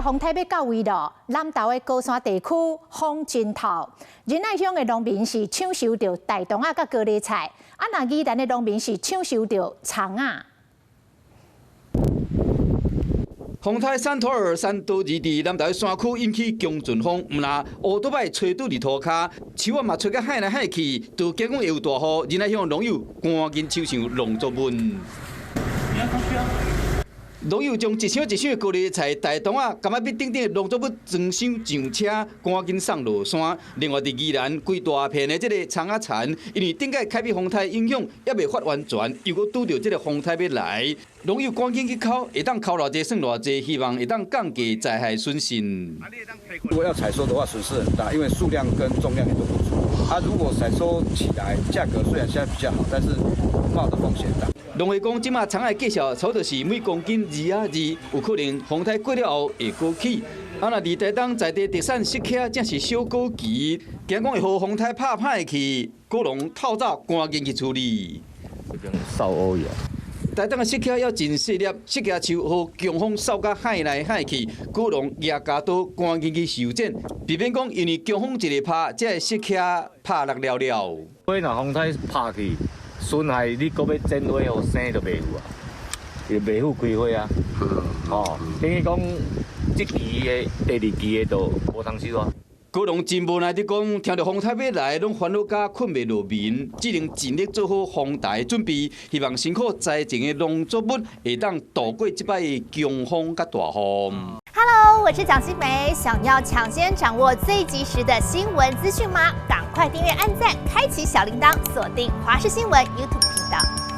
風颱欲到位囉，南投的高山地區風真透，仁愛鄉的農民是搶收著大同仔佮高麗菜，啊若宜蘭的農民是搶收著蔥仔。風颱山陀兒、山多二佇南投山區引起強陣風，毋但烏多擺吹拄佇塗跤，樹仔嘛吹甲海來海去，都驚講會有大雨，仁愛鄉農友趕緊搶收農作物。農友將一箱一箱的高麗菜、大同仔、柑仔蜜等等的農作物裝箱上車，趕緊送落山。另外，佇宜蘭規大片的這个蔥仔田，因為頂屆開闢風颱影響，猶未發完全，又閣拄著這个風颱欲來，農友趕緊去摳，會當摳偌濟算偌濟，希望會當降低災害損失。如果要採收的話，損失很大，因為數量跟重量也都不足。啊，如果採收起來，價格雖然現在比較好，但是冒的風險大。農會講，這馬蔥仔價數差不多是每公斤2仔2，有可能風颱過了後會閣起。啊，若佇台東在地特產釋茄正是小果期，驚講會予風颱拍歹去，果農透早趕緊去處理。掃烏去啊！台東的釋茄猶真細粒，釋茄樹予強風掃甲海來海去，果農舉鉸刀趕緊去修剪，避免講因為強風一个拍，這个釋茄拍落了了。花若風颱拍去，損害你閣欲剪花予生就袂有啊，伊袂赴開花啊。哦，等於講這期的第二期的就無通收啊。果農真無奈的講，聽著風颱欲來，攏煩惱甲睏袂落眠，只能盡力做好防台準備，希望辛苦栽種的農作物會當渡過這擺的強風佮大雨。 Hello，我是蔣新梅，想要搶先掌握最及時的新聞資訊嗎？趕快訂閱、按讚、開啟小鈴鐺，鎖定華視新聞 YouTube 頻道。